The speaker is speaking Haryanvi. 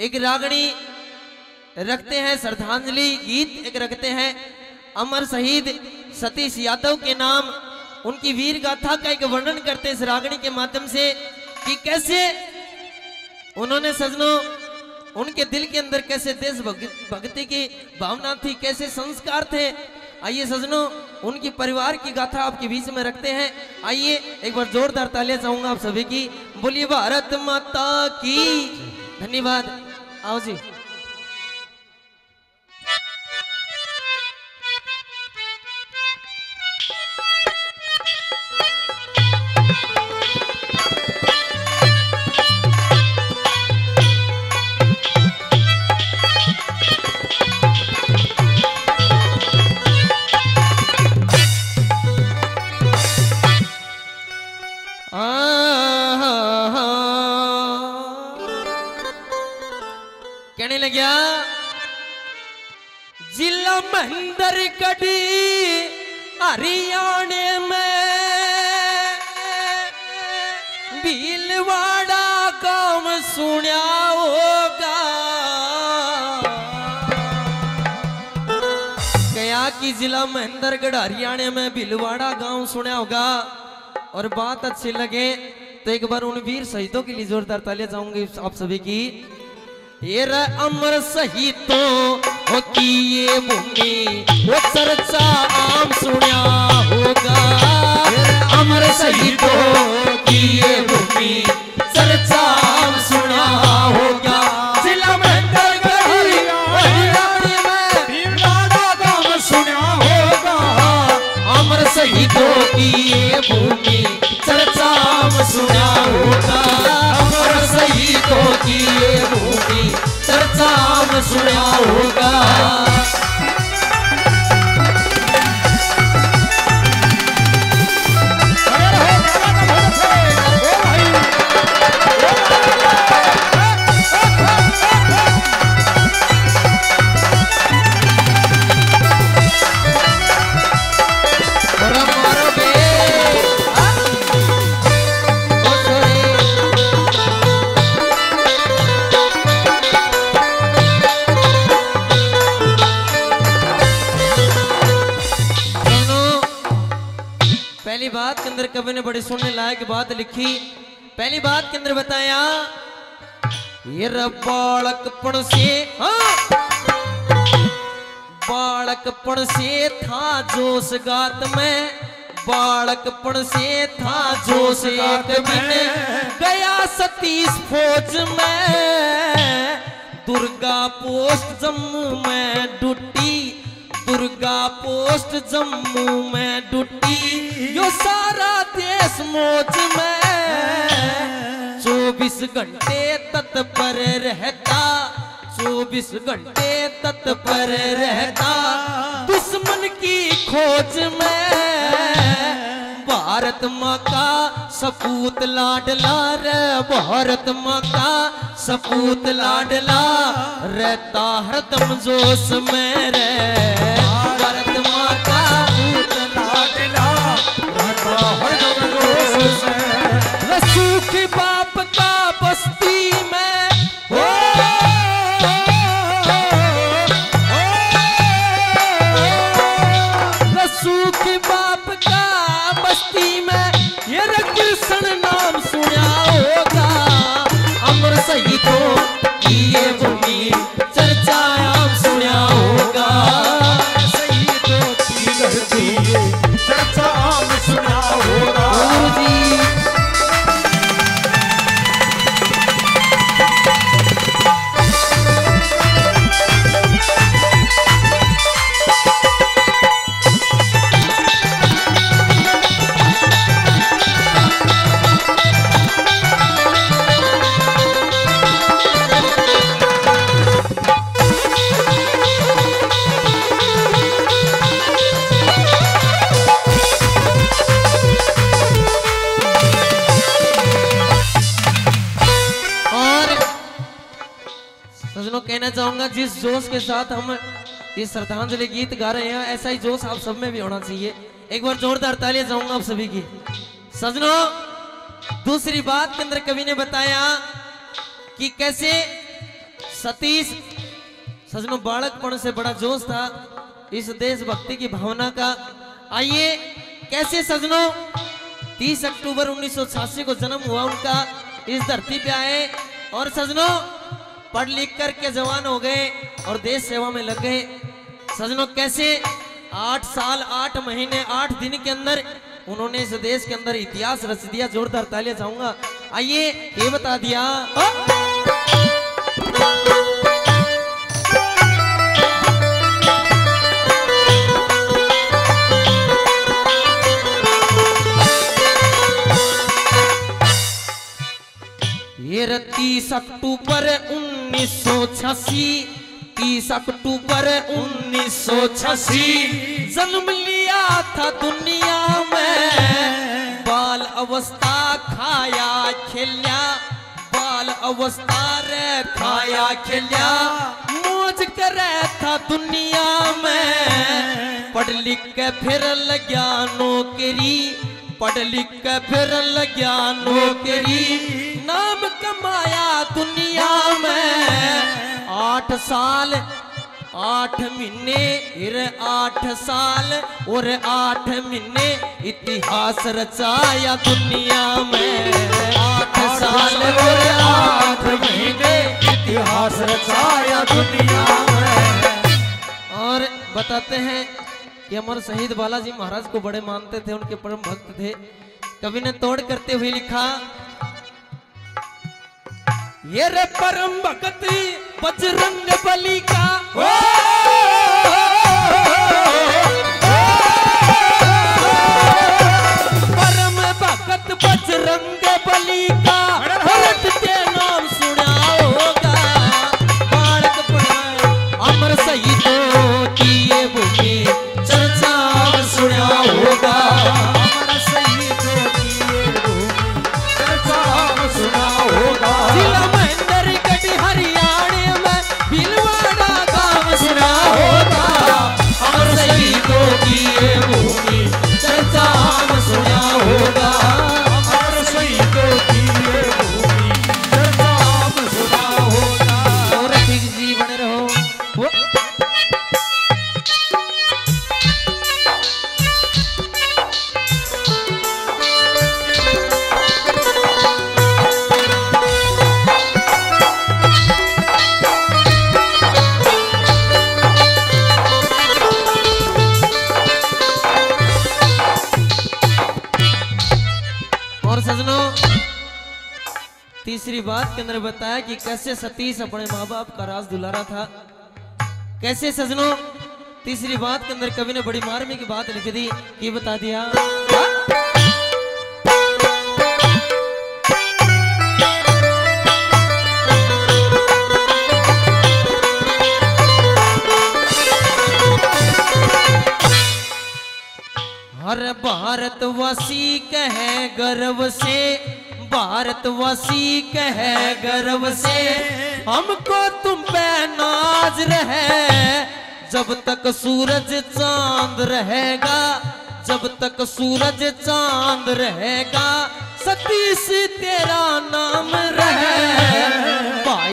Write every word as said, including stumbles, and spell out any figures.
एक रागनी रखते हैं श्रद्धांजलि गीत, एक रखते हैं अमर शहीद सतीश यादव के नाम। उनकी वीर गाथा का एक वर्णन करते हैं इस रागनी के माध्यम से कि कैसे उन्होंने, सजनों, उनके दिल के अंदर कैसे देश भग-, भक्ति की भावना थी, कैसे संस्कार थे। आइए सजनों, उनकी परिवार की गाथा आपके बीच में रखते हैं। आइए, एक बार जोरदार तालियां चाहूंगा आप सभी की। बोलिए भारत माता की। धन्यवाद। आओ जी। कहने लग्या, जिला महेंद्रगढ़ हरियाणे में भीलवाड़ा गांव सुण्या होगा। कह्या कि जिला महेंद्रगढ़ हरियाणे में भीलवाड़ा गांव सुण्या होगा और बात अच्छी लगे तो एक बार उन वीर शहीदों के लिए जोरदार तालियां चाहूंगी आप सभी की। ये रे अमर शहीदों की ये भूमि, वो चर्चा आम सुण्या होगा। अमर शहीदों की ये भूमि, चर्चा आम सुण्या होगा। जिला महेंद्रगढ़ हरियाणा में भीलवाड़ा गांव सुण्या होगा। अमर शहीदों की ये भूमि, चर्चा आम सुण्या होगा। अमर शहीदों की ये भूमि, चर्चा आम सुण्या होगा। पहली बात के अंदर कवि ने बड़ी सुनने लायक बात लिखी। पहली बात के अंदर बताया, ये रे बालकपण से, हाँ, बालकपण से था जोश गात में, बालकपण से था जोश गात में। गया सतीश फौज में, दुर्गा पोस्ट जम्मू में डूटी, दुर्गा पोस्ट जम्मू में डूटी, यो सारा देश मौज में। चौबीस घंटे तत्पर रहता, चौबीस घंटे तत्पर रहता, दुश्मन की खोज में। भारत माँ का सपूत लाडला रे, भारत माँ का सपूत लाडला, रहता हरदम जोश में रे। भारत माँ का सपूत लाडला, रहता हरदम जोश में। रसूख बाप का बस्ती में, ओ, ओ, ओ, रसूख बाप का बस्ती में ये रे कृष्ण नाम सुण्या होगा। अमर शहीदों की ये भूमि, चर्चा आम सुण्या होगा। शहीदों की धरती, चर्चा आम सुण्या होगा। गुरु जी। और सजनों, कहना चाहूंगा, जिस जोश के साथ हम ये श्रद्धांजलि गीत गा रहे हैं, ऐसा ही जोश आप सब में भी होना चाहिए। एक बार जोरदार तालियां चाहूंगा आप सभी की। सजनों, दूसरी बात के अंदर कवि ने बताया कि कैसे सतीश, सजनों, बालकपन से बड़ा जोश था इस देशभक्ति की भावना का। आइए, कैसे सजनों, तीस अक्टूबर उन्नीस सौ छियासी को जन्म हुआ उनका, इस धरती पे आए और सजनों, पढ़ लिख करके जवान हो गए और देश सेवा में लग गए। सजनों, कैसे आठ साल, आठ महीने, आठ दिन के अंदर उन्होंने इस देश के अंदर इतिहास रच दिया। जोरदार तालियां चाहूंगा। आइए, ये बता दिया। ये रे तीस अक्टूबर उन्नीस सौ छियासी, तीस अक्टूबर उन्नीस सौ छियासी, जन्म लिया था दुनिया में। बाल अवस्था खाया खेल्या, बाल अवस्था रे खाया खेल्या, मौज करे था दुनिया में। पढ़ लिख के फिर लग्या नौकरी, पढ़ लिख के फिर लग्या नौकरी, नाम कमाया दुनिया में। आठ साल, आठ महीने, फिर आठ साल और आठ महीने, इतिहास रचाया दुनिया में। आठ साल और आठ महीने, इतिहास रचाया दुनिया में। और बताते हैं कि अमर शहीद बालाजी महाराज को बड़े मानते थे, उनके परम भक्त थे। कवि ने तोड़ करते हुए लिखा, ये रे परम भक्त बजरंग बली का, ओ, परम भक्त बजरंग बली का, रटते नाम सुना होगा। बालकपन में अमर शहीदों की ये भूमि चर्चा में सुना होगा। अमर शहीदों की ये भूमि चर्चा में सुना होगा। जिला महेंद्रगढ़ हरियाणा में भीलवाड़ा गांव सुना होगा। अमर शहीदों की ये भूमि चर्चा में सुना होगा। अमर शहीदों की ये भूमि चर्चा में सुना होगा। और रफीक जी बने रहो। वो और सजनों, तीसरी बात के अंदर बताया कि कैसे सतीश अपने माँ बाप का राज दुलारा था। कैसे सजनों, तीसरी बात के अंदर कवि ने बड़ी मार्मिक बात लिख दी, की बता दिया। हर भारतवासी कहे गर्व से, भारतवासी कहे गर्व से, हमको तुम पे नाज रहे। जब तक सूरज चांद रहेगा, जब तक सूरज चांद रहेगा, सतीश तेरा नाम रहे।